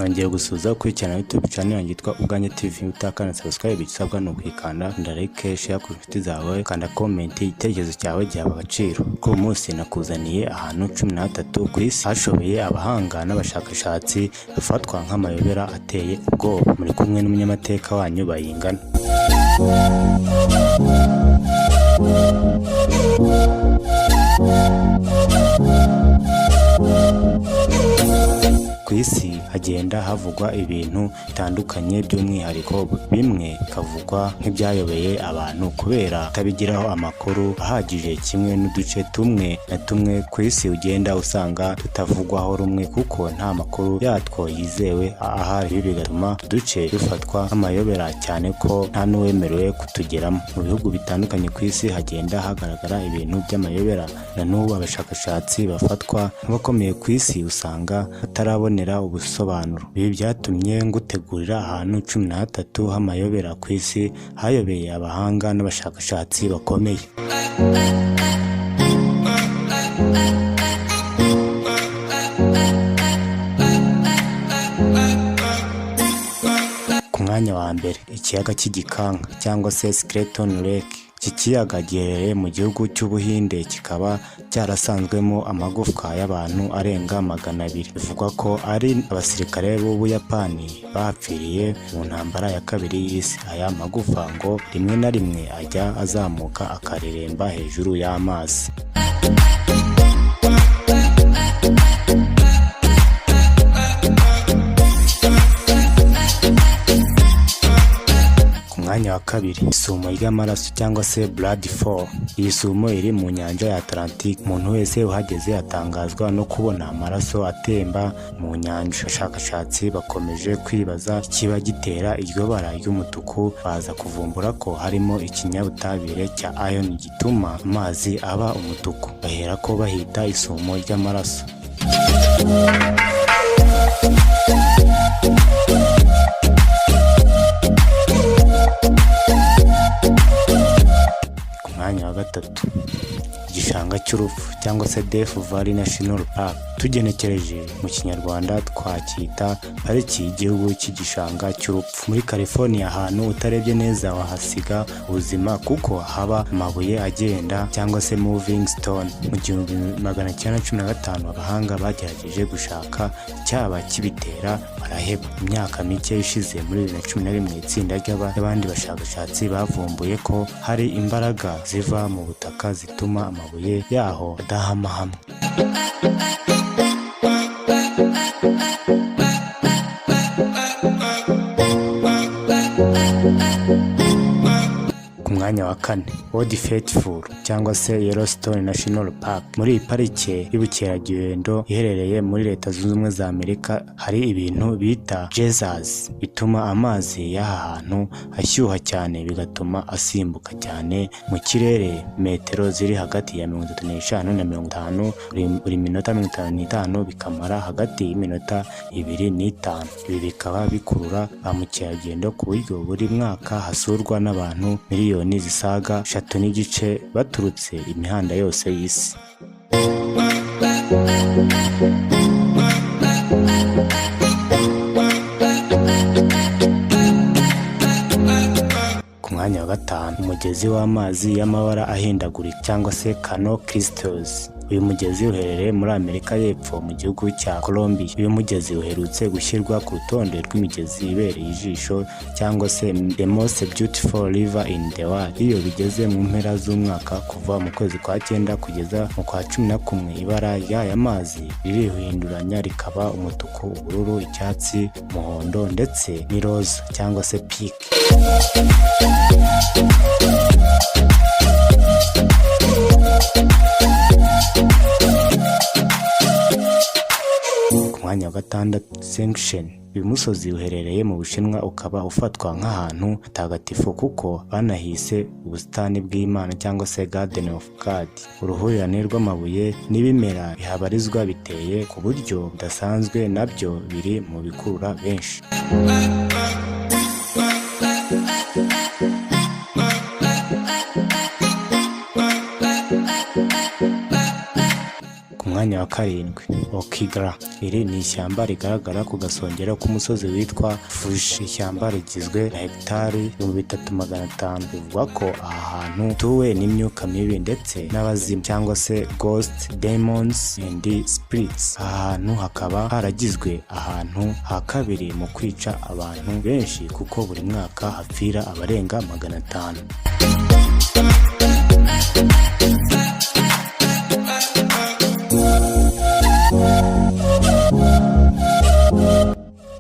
Nongeye gusuhuza ukurikirana YouTube channel yanjye yitwa Ubwanjye TV. Utakanda subscribe, igisabwa ni ukuyikanda, kanda like, share ku nshuti zawe, kanda comment, igitekerezo cyawe gihabwa agaciro. Kuri uyu munsi nakuzaniye ahantu 13 ku isi hashobeye abahanga n'abashakashatsi, bafatwa nk'amayobera ateye ubwoba. Muri kumwe n'umunyamateka wanyu Bayingana. Ku isi hagenda havugwa ibintu bitandukanye, by'umwihariko bimwe bikavugwa nk'ibyayobeye abantu kubera kutabigiraho amakuru ahagije, kimwe n'uduce tumwe na tumwe ku isi ugenda usanga tutavugwaho rumwe kuko nta makuru yatwo yizewe ahari. Ibi bigatuma utu duce dufatwa nk'amayobera, cyane ko nta n'uwemerewe kutugeramo. Mu bihugu bitandukanye ku isi hagenda hagaragara ibintu by'amayobera, na n'ubu abashakashatsi bafatwa nk'abakomeye ku isi usanga batarabonera ubusobanuro. Ibi byatumye ngutegurira ahantu 13 h'amayobera ku isi hayobeye abahanga n'abashakashatsi bakomeye. Ku mwanya wa mbere, ikiyaga cy'Igikanka cyangwa se Skeleton Lake. Iki kiyaga giherereye mu gihugu cy'Ubuhinde, kikaba cyarasanzwemo amagufwa y'abantu arenga 200. Bivugwa ko ari abasirikare b'Ubuyapani bahapfiriye mu ntambara ya kabiri y'isi. Aya magufa ngo rimwe na rimwe ajya azamuka akareremba hejuru y'amazi. Ku mwanya wa kabiri, isumo ry'amaraso cyangwa se Blood Fall. Iyi sumo iri mu nyanja ya Atlantique. Umuntu wese uhageze atangazwa no kubona amaraso atemba mu nyanja. Abashakashatsi bakomeje kwibaza ikiba gitera iryo bara ry'umutuku, baza kuvumbura ko harimo ikinyabutabire cya iron gituma amazi aba umutuku, bahera ko bahita isumo ry'amaraso. Ku mwanya wa gatatu, igishanga cy'urupfu cyangwa se Death Valley National Park. Tugenekereje mu Kinyarwanda twacyita pariki y'igihugu cy'igishanga cy'urupfu. Muri California, ahantu utarebye neza wahasiga ubuzima kuko haba amabuye agenda cyangwa se moving stone. Mu 1915 abahanga bagerageje gushaka icyaba kibitera baraheba. Imyaka mike ishize, muri 2011, itsinda ry'abandi bashakashatsi bavumbuye ko hari imbaraga ziva mu butaka zituma amabuye yaho adahama hamwe. Ku mwanya wa kane, Old Faithful cyangwa se Yellowstone National Park. Muri iyi parike y'ubukerarugendo iherereye muri Leta Zunze Ubumwe za Amerika, hari ibintu bita geysers bituma amazi y'aha hantu ashyuha cyane, bigatuma asimbuka cyane mu kirere metero ziri hagati ya 35 na 50 buri minota 55, bikamara hagati y'iminota 2 n'itanu. Ibi bikaba bikurura ba mukerarugendo ku buryo buri mwaka hasurwa n'abantu miliyoni zisaga 3.5 baturutse imihanda yose y'isi. Ku mwanya wa gatanu, umugezi w'amazi y'amabara ahindagurika cyangwa se Cano Cristales. Uyu mugezi uherereye muri Amerika y'Epfo mu gihugu cya Colombia. Uyu mugezi uherutse gushyirwa ku rutonde rw'imigezi ibereye ijisho cyangwa se the most beautiful river in the world. Iyo bigeze mu mpera z'umwaka, kuva mu kwezi kwa cyenda kugeza mu kwa 11, ibara ry'aya mazi ririhinduranya rikaba umutuku, ubururu, icyatsi, umuhondo ndetse n'iroza cyangwa se pink. Ku mwanya wa gatandatu, Sengshen. Uyu musozi uherereye mu Bushinwa, ukaba ufatwa nk'ahantu hatagatifu kuko banahise ubusitani bw'Imana cyangwa se Garden of God. Uruhurirane rw'amabuye n'ibimera bihabarizwa biteye ku buryo budasanzwe nabyo biri mu bikurura benshi. Ku Mwanya wa karindwi, Aokigahara. Iri ni ishyamba rigaragara ku gasongero k'umusozi witwa Fuji. Ishyamba rigizwe na hegitari 3500. Bivugwa ko aha hantu hatuwe n'imyuka mibi ndetse n'abazimu, cyangwa se ghost, demons and spirits. Aha hantu hakaba haragizwe ahantu ha kabiri mu kwica abantu benshi, kuko buri mwaka hapfira abarenga 500.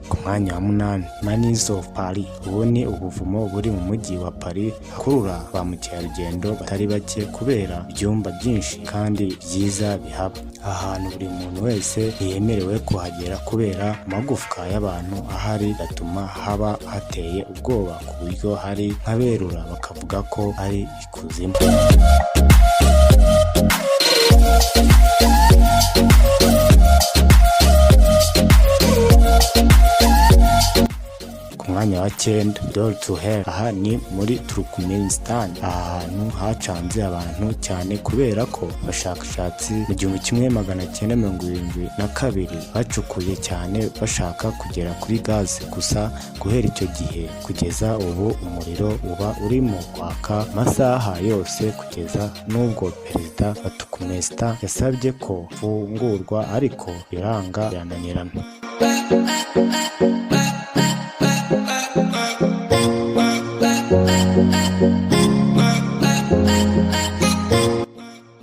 Ku mwanya wa munani, Mines of Paris. Ubu ni ubuvumo buri mu mujyi wa Paris, hakurura ba mukerarugendo batari bake kubera ibyumba byinshi kandi byiza bihaba. Aha hantu buri muntu wese ntiyemerewe kuhagera kubera amagufwa y'abantu ahari gatuma haba hateye ubwoba, ku buryo hari nk'aberura bakavuga ko ari ikuzimu. Ku mwanya wa cyenda, Door to Hell. Aha ni muri Turkmenistan. Aha hantu hacanze abantu cyane kubera ko abashakashatsi mu 1972 bacukuye cyane bashaka kugera kuri gaze. Gusa guhera icyo gihe kugeza ubu umuriro uba urimo kwaka amasaha yose, kugeza n'ubwo perezida wa Turkmenistan yasabye ko ufungurwa, ariko biranga, birananirana.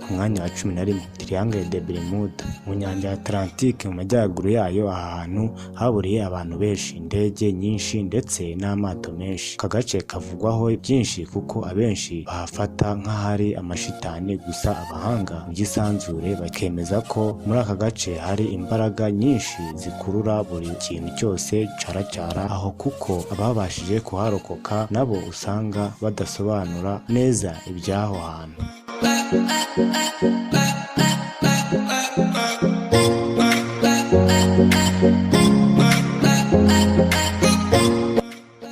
Ku mwanya wa 11, Triangle de Bermuda, mu nyanja ya Atlantique mu majyaruguru yayo. Aha hantu haburiye abantu benshi, indege nyinshi ndetse n'amato menshi. Aka gace kavugwaho byinshi kuko abenshi bahafata nk'ahari amashitani, gusa abahanga mu by'isanzure bakemeza ko muri aka gace hari imbaraga nyinshi zikurura buri kintu cyose caracara aho, kuko ababashije kuharokoka nabo usanga badasobanura neza iby'aho hantu.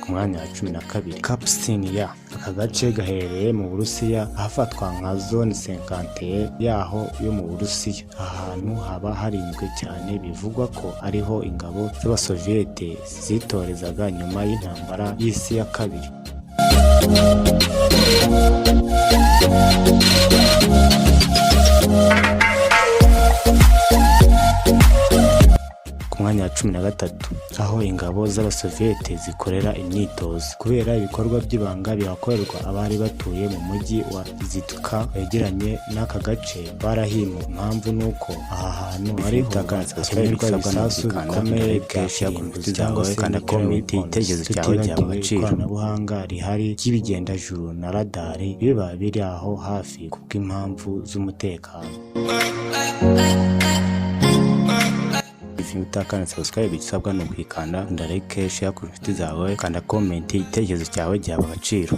Ku mwanya wa 12, Kapusiniya. Aka gace gaherereye mu Burusiya, ahafatwa nka zone 51 yaho yo mu Burusiya. Aha hantu haba harinzwe cyane, bivugwa ko ariho ingabo z'Abasoviyete zitorezaga nyuma y'intambara y'isi ya kabiri. Ku mwanya wa 13, aho ingabo z'Abasoviyete zikorera imyitozo. Kubera ibikorwa by'ibanga bihakorerwa, abari batuye mu mujyi wa Zitka wegeranye n'aka gace barahimuwe. Impamvu ni uko aha hantu hariho hakenerwa ibisasu bikomeye bya kirimbuzi cyangwa se kanda comment, igitekerezo cyawe gihabwa tutibagiwe agaciro. Ikoranabuhanga rihari ry'ibigendajuru na radari biba biri aho hafi kubw'impamvu z'umutekano. Utakanda subscribe, igisabwa ni ukwikanda, like, share ku nshuti zawe, kanda comment, igitekerezo cyawe gihabwa agaciro.